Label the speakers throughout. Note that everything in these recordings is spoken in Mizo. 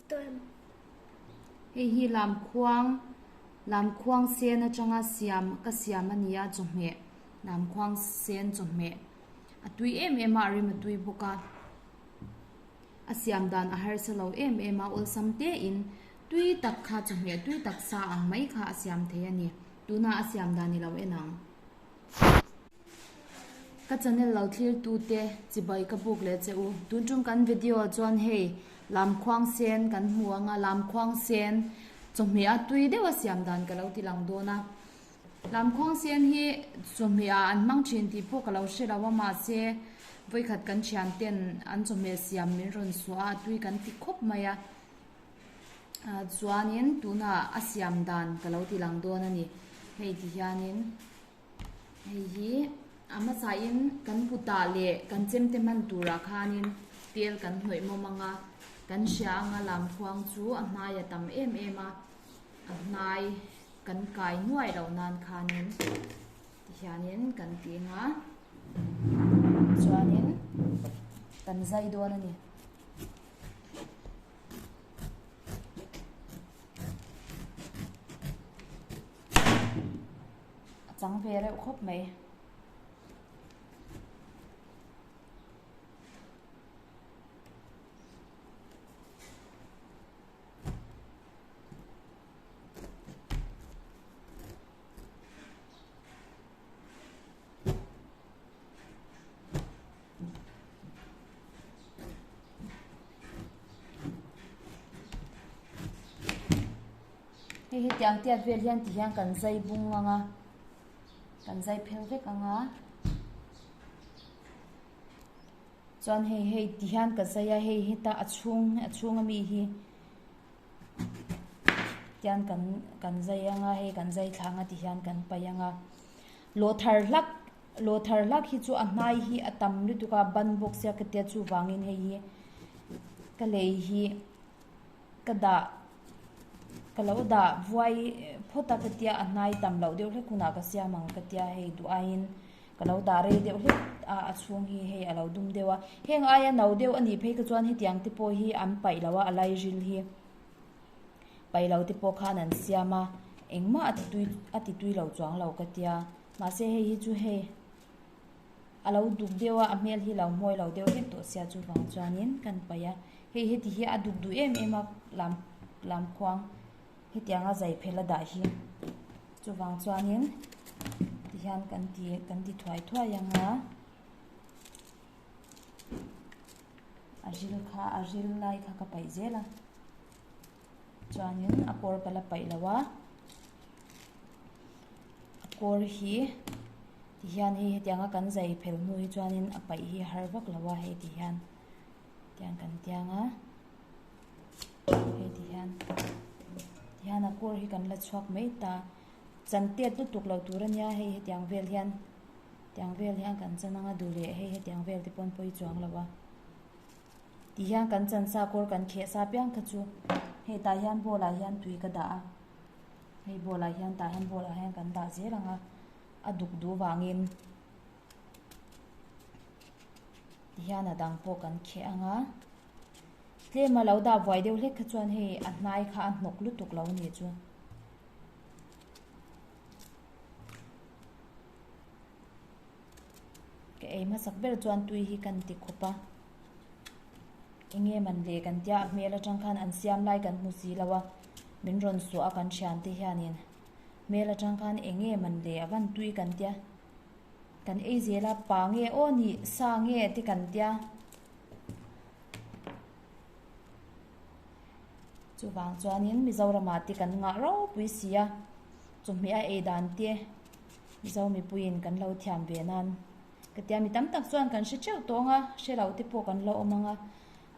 Speaker 1: Hei hi lamkhuang lamkhuang sen atanga siam ka siam a ni a chawhmeh lamkhuang sen chawhmeh a tui em em a a rim a tui bawk a a siam dan a harsa lo em em a awlsam te in tui tak kha chawhmeh tui tak sa ang mai kha a siam thei a ni tunah a siam dan i lo en ang. Ka channel lo thlir tu te chibai ka buk leh che u. Tun tum kan video ah chuan hei lamkhuang sen kan hmu ang a, lamkhuang sen chawhmeh a tui deuh a siam dan ka lo ti lang dawn a. Lamkhuang sen hi chawhmeh ah an hmang thin tih pawh ka lo hre lo a mahse vawikhat kan thian ten an chawhmeh siam min rawn suah a, a tui kan ti khawp mai a. Ah chuanin tunah a siam dan ka lo ti lang dawn a ni. Hei ti hianin. Hei hi a hmasain kan kutah leh kan chemte hman turah khanin tel kan hnawih mawm ang a, kan hria anga lamkhuang chu a hnai a tam em em a, a hnai kan kai nuai loh nan khanin tihianin kan ti ang a, chuanin kan zai dawn a ni. A chang ve reuh khawp mai. Hei hi tiang tiat vel hian ti hian kan zai bung ang a kan zai phel vek ang a chuan hei hei ti hian ka zai a hei heta a chhung a chhung ami hi tian kan kan zai ang a hei kan zai thla ang a ti hian kan paih ang a lawhthar hlak lawhthar hlak hi chu a hnai hi a tam lutuk a ban bawk sia ka tia chuvangin hei hi ka lei hi. Ka dah ka lo dah vuai phawt a ka tia a hnai tam loh deuh hlek hunah ka siam ang ka tia hei duh aiin ka lo dah rei deuh hlek a a chhung hi hei a lo dum deuh a heng aia no deuh a nih phei kha chuan hetiang te pawh hi an paih lo a a lairil hi paih lo te pawh khan an siam a engmah a ti tui a ti tui lo chuang lo ka tia mahse hei hi chu hei. A lo duk deuh a, a hmel hi lo hmawi lo deuh vek tawh sia chuvang chuanin kan paih a, hei heti hi a duk duh em em a lam lamkhuang hetianga zai phel a dah hi chuvang chuanin tihian kan ti kan ti thuai thuai ang a, a ril kha a ril lai kha ka paih zel a chuanin a kawr ka la paih lo a. A kawr hi ti hian hei hetianga kan zai phel hnu hi chuanin a paih hi a har vak lo a hei ti hian tiang kan tiang a hei ti hian ti hian a kawr hi kan la chhuak mai ta chan tet lutuk lo tur ania hei hetiang vel hian tiang vel hian kan chan anga duh leh hei hetiang vel te pawn pawi chuang lo a ti hian kan chan sa kawr kan kheh sa piang kha chu hei tah hian bowl ah hian tui ka dah a. Hei bowl ah hian tah hian bowl ah hian kan dah zel ang a, a duk duh vangin tihian a dang pawh kan kheh ang a, tlem a lo dah buai deuh hlek kha chuan hei a hnai kha a hnawk lutuk lo a nih chu. Ka ei hmasak ber chuan tui hi kan ti khawp a. Enge man le kan tia a hmel atang khan an siam lai kan hmu si lo a, min rawn suah a kan thiante hianin hmel atang khan enge man le a van tui kan tia kan ei zel a pa nge aw nih sa nge te kan tia chuvang chuanin Mizoramah te kan ngah ropui si a chawhmeh a ei dan te Mizo mipuiin kan lo thiam ve nan. Ka tia mi tam tak chuan kan hre theuh tawng a, hre lo te pawh kan lo awm ang a,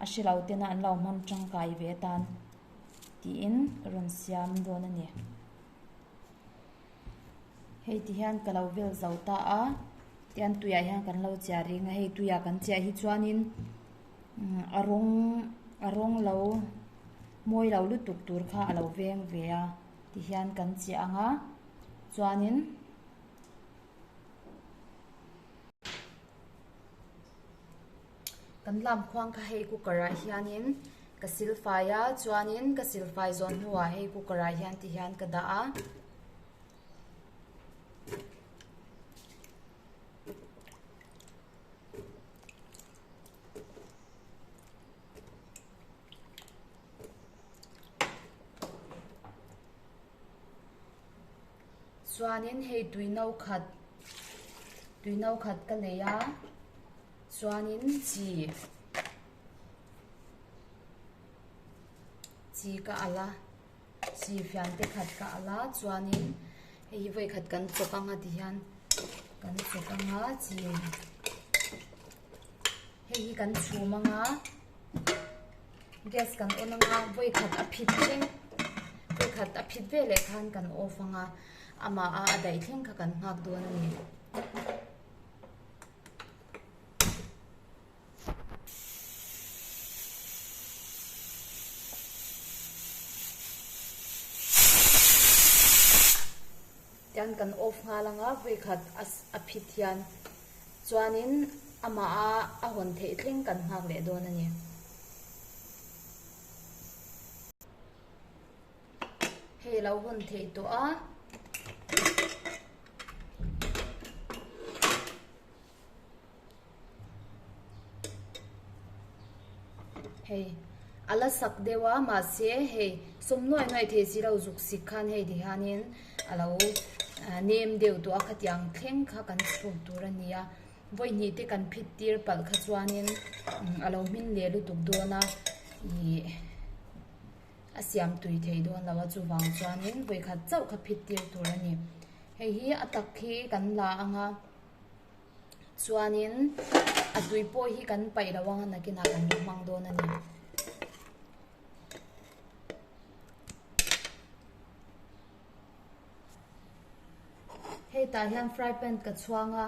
Speaker 1: a hre lo tena an lo hman tangkai ve atan tiin ka rawn siam dawn a ni. Hei ti hian ka lo vel zo ta a, tian tuiah hian kan lo chiah reng a, hei tuiah kan chiah hi chuanin a rawng a rawng lo mawi lo lutuk tur kha a lo veng ve a, ti hian kan chiah ang a, chuanin. Kan lamkhuang kha hei cooker ah hianin Ka silfai a, chuanin ka silfai zawh hnuah hei cooker ah hian ti hian ka dah a. Chuanin hei tui no khat tui no khat ka lei a chuanin chi chi ka alh a chi fian te khat ka alh a chuanin hei hi vawi khat kan chawk anga tihian kan chawk anga chi hei hi kan chhum anga gas kan on anga vawi khat a phit thleng vawi khat a phit veleh khan kan off anga amah a a daih thleng kha kan nghak dawn a ni. Tian kan off nghal anga vawi khat a phit hian chuanin amah a a hawn theih thleng kan nghak leh dawn a ni. Hei a lo hawn theih tawh a. Hei a la sak deuh a mahse hei sawm nuai nuai thei si lo zuk sik khan hei ti hianin a lo nem deuh tawh a khatiang thleng kha kan chhuk tur a ni a vawi hnih te kan phit tir palh kha chuanin a lo hmin leh lutuk dawn a ih a siam tui thei dawn lo a chuvang chuanin vawi khat chauh kha phit tir tur a ni hei hi a tak hi kan la ang a. Chuanin a tui pawh hi kan paih lo ang a nakinah kan la hmang dawn a ni. Hei tah hian fry pan ka chhuang a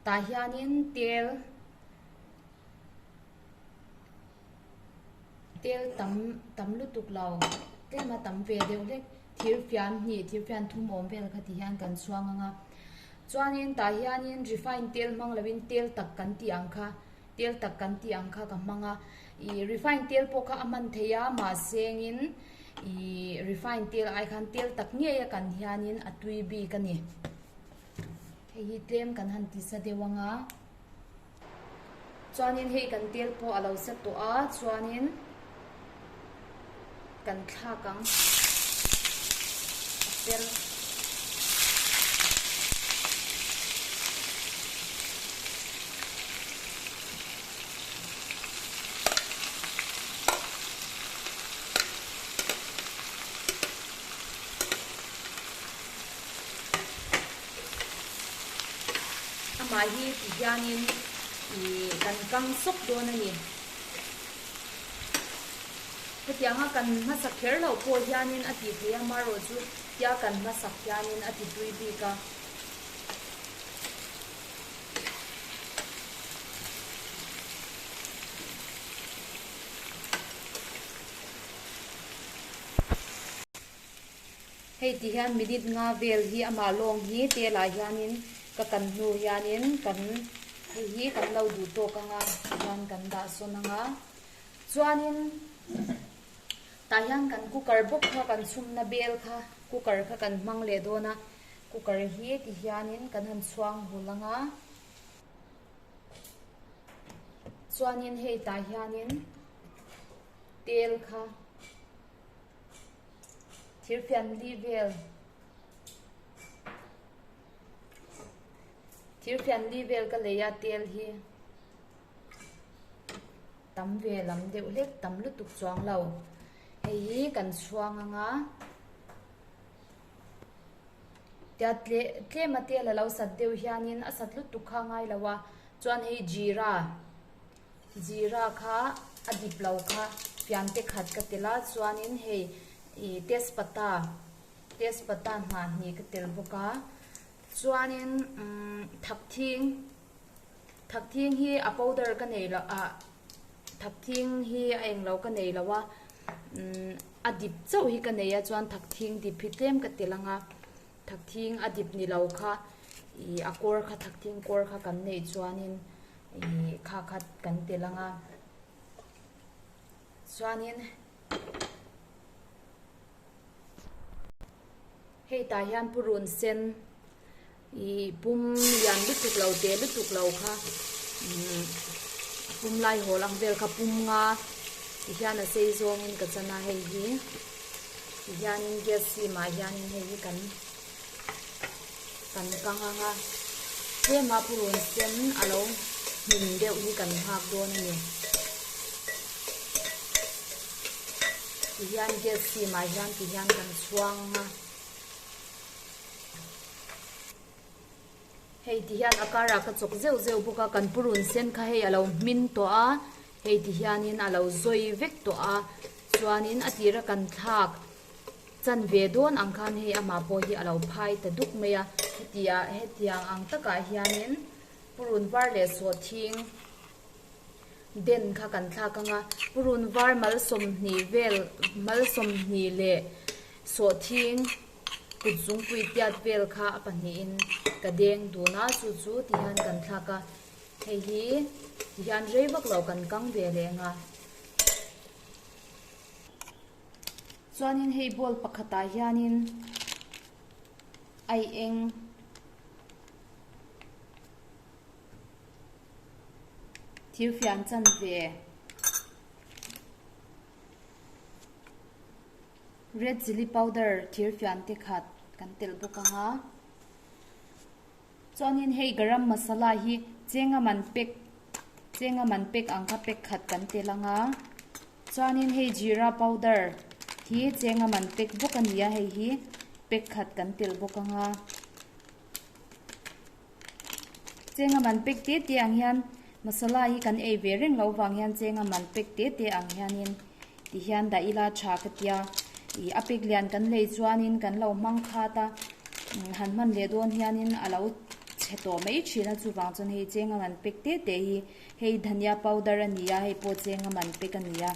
Speaker 1: tah hianin tel Tel tam tam lutuk lo tlem a tam ve deuh hlek thir fian hnih thir fian thum awm vel kha ti hian kan chhuang ang a chuanin tah hianin refine tel hmang lovin tel tak kan tih ang kha tel tak kan tih ang kha ka hmang a ih refine tel pawh kha a hman theih a mahse engin ih refine tel ai khan tel tak ngei a kan hianin a tui bik a ni hei hi tlem kan han ti sa deuh ang a. Chuanin hei kan tel pawh a lo set tawh a, chuanin kan thlak ang a per. Amah hi ti hianin ih kan kang sawk dawn a ni. Hetianga kan hmasa kher loh pawh hianin a tih theih a, amaherawh chu tia kan hmasak hianin a ti tui bik a. Hei ti hian minute nga vel hi amah lawng hi tel ah hianin ka kan hnu hianin kan hei hi kan lo duh tawk anga chuan kan dah sawn anga chuanin tah hian kan cooker bawk kha kan chhumna bel kha cooker kha kan hmang leh dawn a cooker hi ti hianin kan han chhuang hul anga chuanin hei tah hianin tel kha. Thirfian li vel Thirfian li vel ka lei a tel hi tam ve lam deuh hlek tam lutuk chuang lo hei hi kan chhuang anga tia tle tlem a tel a lo sat deuh hianin a sat lutuk kha a ngai lo a chuan hei jeera Zira kha a dip lo kha fian te khat ka tel a chuanin hei ih tezpata tezpata hnah hnih ka tel bawk a chuanin umm thakthing thakthing hi a powder ka nei loh ah thakthing hi a englo ka nei lo a umm a dip chauh hi ka nei a chuan thakthing dip hi tlem ka tel ang a thakthing a dip ni lo kha ih a kawr kha thakthing kawr kha kan neih chuanin. Ih kha khat kan tel ang a. Chuanin hei tah hian purun sen ih pum lian lutuk lo te lutuk lo kha umm a pum lai hawl ang vel kha pum nga ti hian a sei zawngin ka chan a hei hi ti hianin gas sim ah hianin hei hi kan kan kang ang a tlema purun sen a lo hmin deuh hi kan nghak dawn a ni ti hian gas sim ah hian ti hian kan chhuang ang a. Hei ti hian a karah ka chawk zeuh zeuh bawk a kan purun sen kha hei a lo hmin tawh a hei ti hianin a lo zawi vek tawh a chuanin a tira kan thlak chan ve dawn ang khan hei amah pawh hi a lo phai ta duk mai a hetia hetiang ang takah hianin purun var leh sawhthing den kha kan thlak ang a purun var mal 20 vel mal 20 leh sawhthing. Kut zungpui tiat vel kha a pahnihin ka deng dun a, chu chu ti hian kan thlak a, hei hi ti hian rei vak lo kan kang ve leh ang a. Chuanin hei bowl pakhatah hianin ai eng thirfian chanve. Red chilli powder thir fian te khat kan telh bawk ang a chuanin hei garam masala hi chenga man pack chenga man pack ang kha pack khat kan telh ang a chuanin hei jeera powder hi chenga man pack bawk a ni a hei hi pack khat kan telh bawk ang a. Chenga man pack te te ang hian masala hi kan ei ve reng loh vang hian chenga man pack te te ang hianin ti hian dah ila tha ka tia ih a pack lian kan lei chuanin kan lo hmang khat a han hman leh dawn hianin a lo chhe tawh mai thin a chuvang chuan hei chenga man pack te te hi hei dhania powder a ni a hei pawh chenga man pack a ni a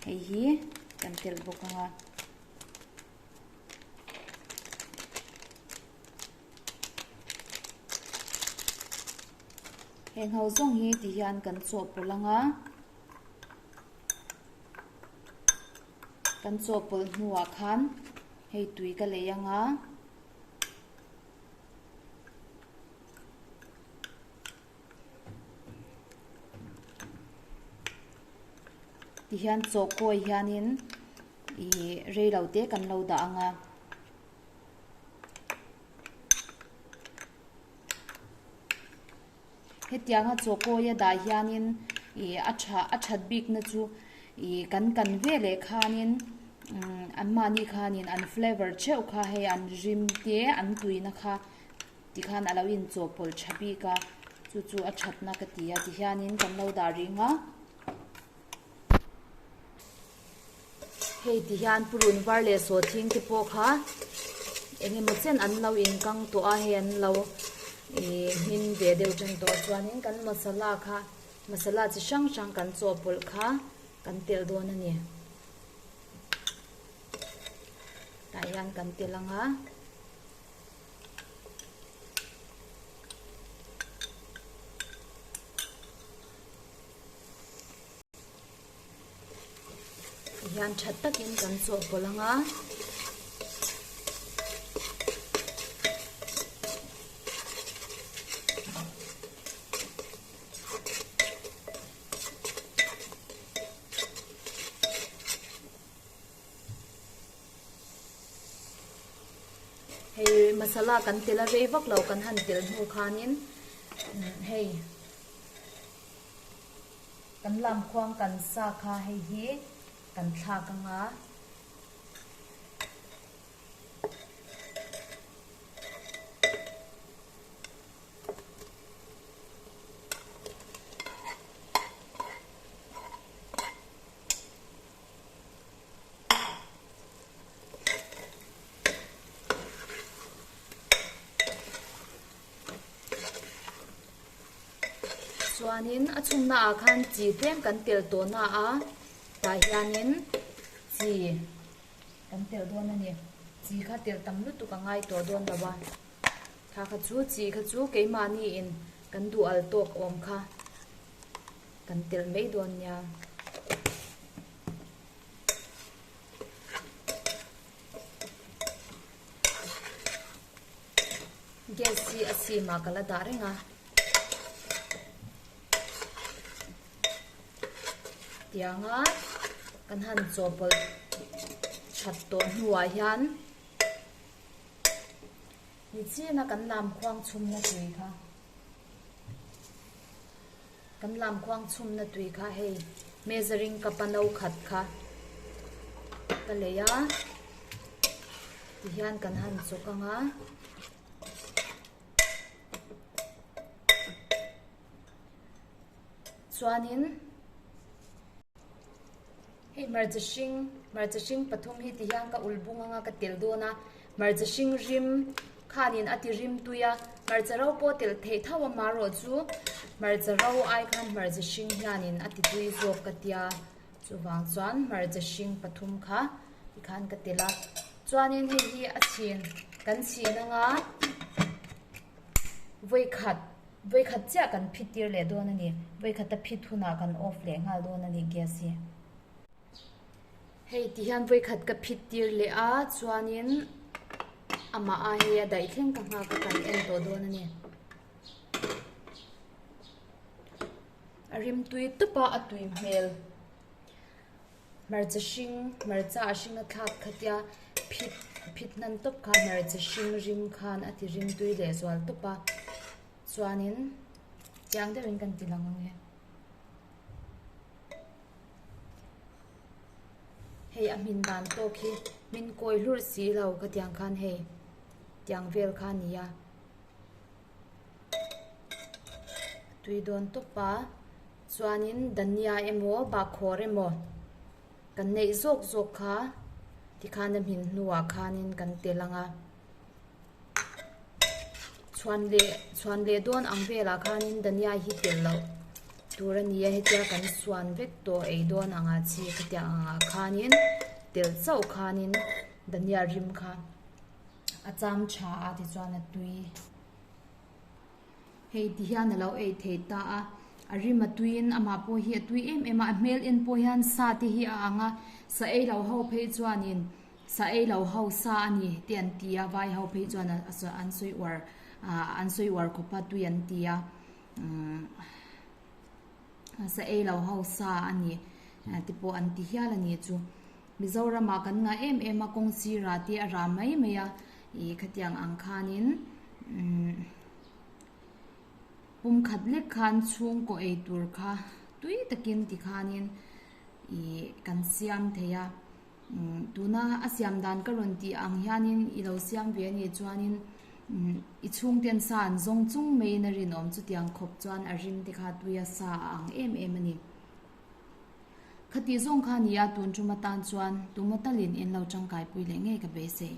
Speaker 1: hei hi kan telh bawk ang a. Heng ho zawng hi ti hian kan chawhpawlh ang a, kan chawhpawlh hnuah khan hei tui ka lei ang a. Ti hian chawhkawi hianin ih rei lo te kan lo dah ang a. Hetianga chawkawia dah hianin ih a tha a that bikna chu ih kan kan ve leh khanin umm anmahni khanin an flavour theuh kha hei an rim te an tuina kha tikhan a lo inchawhpawlh tha bik a chu chu a thatna ka ti a tihianin kan lo dah reng a. Hei ti hian purun var leh sawhthing te pawh kha eng emaw chen an lo inkang tawh a hei an lo ih hmin ve deuh tan tawh chuanin kan masala kha masala chi hrang hrang kan chawhpawlh kha kan telh dawn a ni tah hian kan telh ang a. Hian tha takin kan chawhpawlh ang a. Hei masala kan tel a rei vak lo kan han tel hnu khanin hei. Kan lamkhuang kan sa kha hei hi kan thlak ang a. Chuanin a chhungna ah khan chi tlem kan telh tawh na a tah hianin chi kan telh dawn a ni. Chi kha telh tam lutuk a ngai tawh dawn lo a, kha kha chu chi kha chu keimahni in kan duh al tawk awm kha kan telh mai dawn nia. Gas hi a sim ah ka la dah reng a. Tianga kan han chawhpawlh that tawh hnuah hian nichina kan lam khuang chhumna tui kha kan lam khuang chhumna tui kha hei measuring cup a no khat kha ka lei a tihian kan han chawk ang a. Chuanin hei hmarcha hring hmarcha hring pathum hi ti hian ka ul bung anga ka tel dawn a hmarcha hring rim khanin a ti rim tui a hmarcha ro pawh telh theih tho a marawh chu hmarcha ro ai khan hmarcha hring hianin a ti tui zawk ka tia chuvang chuan hmarcha hring pathum kha tikhan ka tel a chuanin hei hi a chhin kan chhin anga vawikhat. Vawikhat chiah kan phit tir leh dawn a ni. Vawikhat a phit hunah kan off leh nghal dawn a ni gas hi. Hei ti hian vawikhat ka phit tir leh a chuanin amah a hei a daih thleng ka nghak a kan en tawh dawn a ni. A rimtui tawp a a tui hmel. Hmarcha hring hmarcha a hring a thlak khatia phit phit hnan tawp kha hmarcha hring rim khan a ti rim tui leh zual tawp a chuanin chiang deuhin kan ti lang ang e hei a hmin dan tawk hi min kawi hlur si lo khatiang khan hei tiang vel kha a ni a. Tui dawn tawp a chuanin dania emaw bahkhawr emaw kan neih zawk zawk kha tikhan a hmin hnuah khanin kan tel ang a chhuan leh chhuan leh dawn ang velah khanin dania hi tel loh tur a ni a hetia kan suan vek tawh ei dawn angah chi khatiang angah khanin tel chauh khanin dania rim kha. A cham tha a tichuan a tui. Hei ti hian a lo ei thei ta a, a rim a tuiin amah pawh hi a tui em em a, a hmel en pawh hian sa te hi a ang a, sa ei lo ho phei chuanin sa ei lo ho sa a ni te an ti a, vai ho phei chuan an sawi uar ah an sawi uar khawp a tui an ti a umm sa ei lo ho sa a ni te pawh an ti hial a ni chu. Mizoramah kan ngah em em a, kawng sirah te a rah mai mai a, ih khatiang ang khanin umm pum khat lek khan chhungkaw ei tur kha tui takin tikhanin ih kan siam thei a, umm tuna a siam dan ka rawn tih ang hianin i lo siam ve a nih chuanin umm i chhungten sa an zawng chung maiin a rinawm chutiang khawp chuan a rim te kha tuia sa a ang em em a ni. Khatih zawng kha a ni a, tun tum atan chuan tumaw talin in lo tangkaipui leh ngei ka beisei.